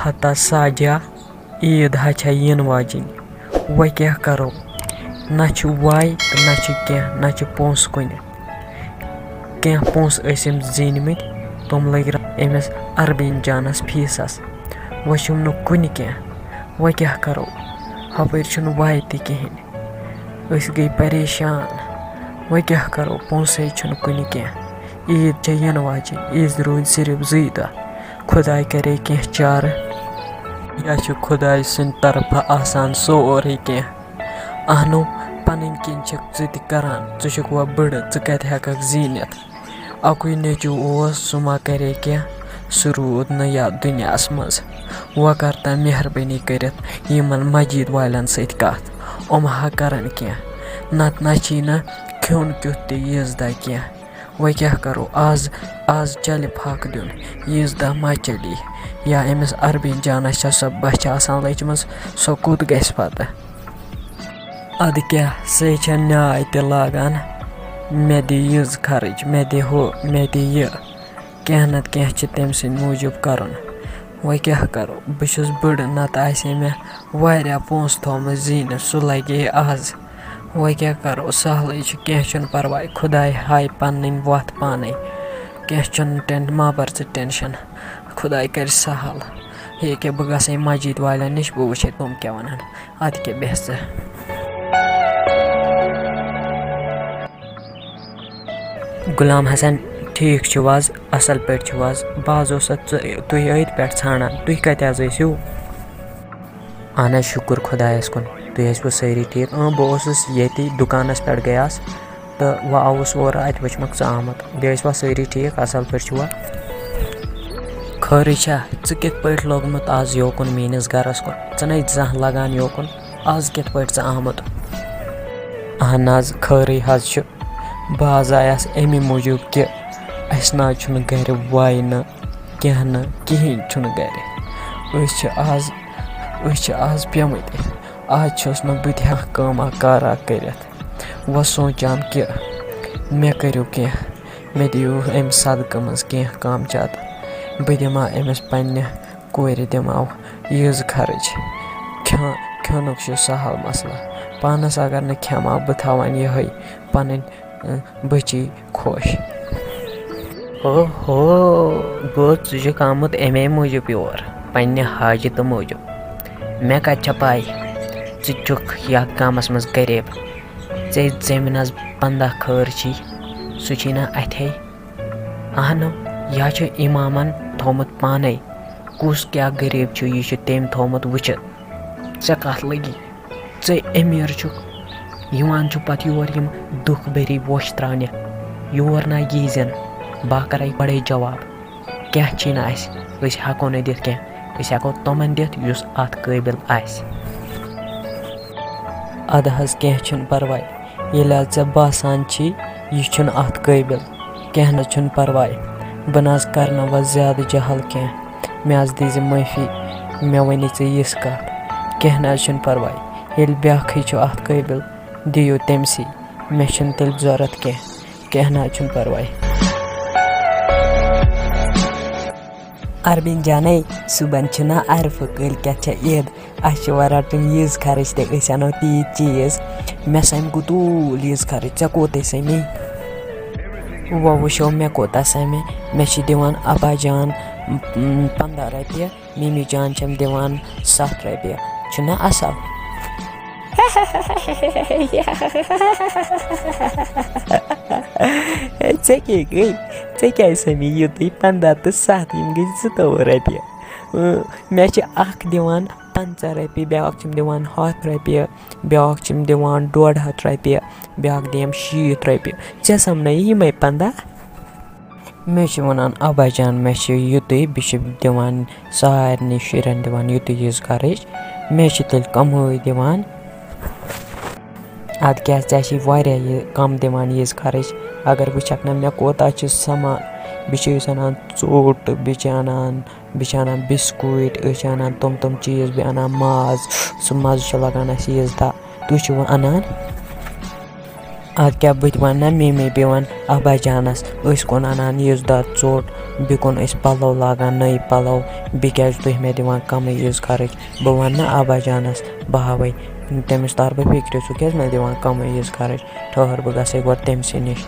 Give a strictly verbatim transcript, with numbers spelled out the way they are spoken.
ہتا ساجا، عیٖد ہا چھےٚ یِنہٕ واجِنۍ۔ وۄنۍ کیٛاہ کَرو؟ نہ چھُ واے تہٕ نہ چھُ کینٛہہ، نہ چھُ پونٛسہٕ کُنہِ۔ کینٛہہ پونٛسہٕ ٲسۍ أمۍ زیٖنۍمٕتۍ، تِم لٔگۍ را-، أمِس عربیٖن جانَس فیٖسَس۔ وۄنۍ چھُم نہٕ کُنہِ کینٛہہ۔ وۄنۍ کیٛاہ کَرو؟ ہُپٲرۍ چھُنہٕ واے تہِ کِہیٖنۍ۔ أسۍ گٔے پریشان۔ وۄنۍ کیٛاہ کَرو؟ پونٛسَے چھُنہٕ کُنہِ کینٛہہ۔ عیٖد چھےٚ یِنہٕ واجِنۍ، عیٖد روٗدۍ صرف زٕے دۄہ۔ خۄداے کَرے کینٛہہ چارٕ۔ یا چھُ خۄداے سٕنٛدِ طرفہٕ آسان سورُے کینٛہہ۔ اہنو، پنٕنۍ کِنۍ چھکھ ژٕ تہِ کران، ژٕ چھکھ وۄنۍ بٕڑٕ، ژٕ کتہِ ہٮ۪ککھ زیٖنِتھ؟ اکُے نیٚچوٗ اوس، سُہ ما کرے کینٛہہ؟ سُہ روٗد نہٕ یتھ دُنیاہس منٛز۔ وۄنۍ کر تہٕ مہربٲنی کٔرِتھ یِمن مسجد والٮ۪ن سۭتۍ کتھ، یِم ہا کرن کینٛہہ، نتہٕ نہ چھی نہٕ کھیوٚن کیُتھ تہِ ییٖژ دۄہ کینٛہہ۔ وۄنۍ کیٛاہ کرو؟ آز، آز چلہِ پھکھ دیُن، ییٖژ دۄہ ما چلی۔ یا أمِس عربیٖن جانس چھےٚ سۄ بۄچھِ آسان لٔجمٕژ، سۄ کوٚت گژھِ پتہٕ؟ ادٕ کیٛاہ، سۄے چھےٚ نیاے تہِ لاگان، مےٚ دِ یِژ خرٕچ، مےٚ دِ ہُہ، مےٚ دِ یہِ۔ کینٛہہ نتہٕ کینٛہہ چھِ تٔمۍ سٕنٛدِ موٗجوٗب کرُن۔ وۄنۍ کیٛاہ کرو؟ بہٕ چھُس بٕڑٕ، نتہٕ آسہِ ہے مےٚ واریاہ پونٛسہٕ تھوٚومُت زیٖنِتھ، سُہ لگہِ ہے آز۔ وۄنۍ کیٛاہ کرو؟ سہلٕے چھُ، کینٛہہ چھُنہٕ پرواے، خۄداے ہایہِ پنٕنۍ وَتھ پانَے۔ کینٛہہ چھُنہٕ ٹٮ۪ن-، ما بَر ژٕ ٹٮ۪نشَن، خۄداے کَرِ سہل۔ ییٚکیٛاہ بہٕ گژھٕ ہے مسجد والٮ۪ن نِش، بہٕ وٕچھِ ہے تِم کیٛاہ وَنَن۔ اَدٕ کیٛاہ، بیٚہہ ژٕ۔ غلام حسن، ٹھیٖک چھِو حظ؟ اَصٕل پٲٹھۍ چھِو حظ؟ بہٕ حظ اوسُس ژٕ-، تُہۍ أتھۍ پٮ۪ٹھ ژھانٛڈان، تُہۍ کَتہِ حظ ٲسِو؟ اہن حظ، شُکُر خۄدایَس کُن، تُہۍ ٲسوٕ سٲری ٹھیٖک؟ اۭں، بہٕ اوسُس ییٚتی دُکانَس پٮ۪ٹھ گٔیَس تہٕ وۄنۍ آوُس اورٕ، اَتہِ وٕچھ مَکھ ژٕ آمُت۔ بیٚیہِ ٲسوا سٲری ٹھیٖک، اَصٕل پٲٹھۍ چھِوا؟ خٲرٕے چھا؟ ژٕ کِتھ پٲٹھۍ لوگمُت آز یوکُن میٛٲنِس گَرَس کُن؟ ژٕ نَے زانٛہہ لَگان یوکُن، آز کِتھ پٲٹھۍ ژٕ آمُت؟ اہن حظ، خٲرٕے حظ چھُ۔ بہٕ حظ آیَس اَمی موٗجوٗب کہِ اَسہِ نہ حظ چھُنہٕ گَرِ واینہٕ کینٛہہ نہٕ، کِہیٖنۍ چھُنہٕ گَرِ۔ أسۍ چھِ آز، أسۍ چھِ آز پیٚمٕتۍ۔ آز چھُس نہٕ بہٕ تہِ ہٮ۪کان کٲمہ کارا کٔرِتھ۔ وۄنۍ سونٛچان کہِ مےٚ کٔرِو کینٛہہ، مےٚ دِیِو اَمہِ صدقہٕ منٛز کینٛہہ کامچات۔ بہٕ دِمہٕ ہا أمِس پنٛنہِ کورِ دِمہٕ ہاو یٔژ خرٕچ۔ کھیٚو-، کھیٚونُک چھُ سہل مسلہٕ۔ پانَس اگر نہٕ کھیٚمہٕ ہا، بہٕ تھاوَن یِہوٚے پنٕنۍ، اۭں، بٔچی خۄش۔ ہو ہو، گوٚو ژٕ چھُکھ آمُت اَمے موٗجوٗب یور، پنٛنہِ حاجتہٕ موٗجوٗب۔ مےٚ کَتہِ چھےٚ پَے ژٕ چھُکھ یَتھ گامَس منٛز غریٖب؟ ژےٚ زٔمیٖنَس پنٛداہ خٲر چھی، سُہ چھی نہ اَتھے۔ اہنو، یہِ چھُ اِمامَن تھوٚومُت پانَے۔ کُس کیٛاہ غریٖب چھُ، یہِ چھُ تٔمۍ تھوٚومُت وٕچھِتھ۔ ژےٚ کَتھ لٔگی؟ ژٕ أمیٖر چھُکھ، یِوان چھُ پَتہٕ یور یِم دُکھ بٔری ووٚچھ ترٛاونہِ۔ یور نہ یی زٮ۪ن، بہٕ ہا کَرَے گۄڈَے جواب۔ کیٛاہ چھی نہٕ اَسہِ؟ أسۍ ہٮ۪کو نہٕ دِتھ کینٛہہ، أسۍ ہٮ۪کو تِمَن دِتھ یُس اَتھ قٲبِل آسہِ۔ اَدٕ حظ، کینٛہہ چھُنہٕ پَرواے، ییٚلہِ حظ ژےٚ باسان چھی یہِ چھُنہٕ اَتھ قٲبِل، کینٛہہ نہ چھُنہٕ پَرواے، بہٕ نہ حظ کَرنہٕ وۄنۍ زیادٕ جہل کینٛہہ، مےٚ حظ دیٖزِ معٲفی، مےٚ ؤنِو ژٕ یِژھ کَتھ، کینٛہہ نہ حظ چھُنہٕ پَرواے، ییٚلہِ بیٛاکھٕے چھُ اَتھ قٲبِل، دِیِو تٔمۍسٕے، مےٚ چھُنہٕ تیٚلہِ ضوٚرَتھ کینٛہہ، کینٛہہ نہ حظ چھُنہٕ پَرواے۔ عربیٖن جانَے، صُبحن چھُنہ عرفہٕ، کٲلۍ کٮ۪تھ چھےٚ عیٖد، اَسہِ چھِ وۄنۍ رَٹٕنۍ ییٖژ خرٕچ تہٕ أسۍ اَنو تیٖتۍ چیٖز۔ مےٚ سَمہِ گُتوٗل ییٖژ خرٕچ، ژےٚ کوٗتاہ سَمے؟ وۄنۍ وٕچھو مےٚ کوٗتاہ سَمہِ۔ مےٚ چھِ دِوان ابا جان، م، پنٛداہ رۄپیہِ، مِمی جان چھَم دِوان سَتھ رۄپیہِ۔ چھُنہ اَصٕل؟ ژےٚ کیٛاہ گٔے؟ ژےٚ کیٛازِ سَمی یُتُے؟ پنٛداہ تہٕ سَتھ، یِم گٔے زٕتووُہ رۄپیہِ۔ اۭں، مےٚ چھِ اَکھ دِوان پنٛژاہ رۄپیہِ، بیٛاکھ چھِم دِوان ہَتھ رۄپیہِ، بیٛاکھ چھِم دِوان ڈۄڈ ہَتھ رۄپیہِ، بیٛاکھ دِیَم شیٖتھ رۄپیہِ۔ ژےٚ سَمنَے یِمَے پنٛداہ؟ مےٚ چھِ وَنان، "ابا جان، مےٚ چھِ یُتُے، بہٕ چھِ دِوان سارنٕے شُرٮ۪ن دِوان یُتُے ییٖژ خرٕچ، مےٚ چھِ تیٚلہِ کَمٕے دِوان۔ اَدٕ کیٛاہ، ژےٚ چھِ واریاہ یہِ کَم دِوان ییٖژ خرٕچ، اگر وٕچھَکھ نہ مےٚ کوٗتاہ چھِ سَمان، بیٚیہِ چھِ أسۍ اَنان ژوٚٹ، بیٚیہِ چھِ اَنان، بیٚیہِ چھِ اَنان بِسکوٗٹ، أسۍ چھِ اَنان تِم تِم چیٖز، بیٚیہِ اَنان ماز، سُہ مَزٕ چھُ لَگان اَسہِ عیٖذ دۄہ۔" تُہۍ چھِو اَنان؟ اَدٕ کیٛاہ، بہٕ تہِ وَنہٕ نا میٚمی، بیٚیہِ وَنہٕ ابا جانَس، أسۍ کُن اَنان عیٖذ دۄہ ژوٚٹ، بیٚیہِ کُن أسۍ پَلو لاگان، نٔے پَلو، بیٚیہِ کیٛازِ تُہۍ مےٚ دِوان کَمٕے عیٖذ خرٕچ؟ بہٕ وَنہٕ نا ابا جانَس، بہٕ ہاوَے تٔمِس تارٕ بہٕ فِکرِ، ژٕ کیٛازِ مےٚ دِوان کَمٕے عیٖذ خرٕچ؟ ٹھٔہر، بہٕ گژھَے گۄڈٕ تٔمۍ سٕے نِش۔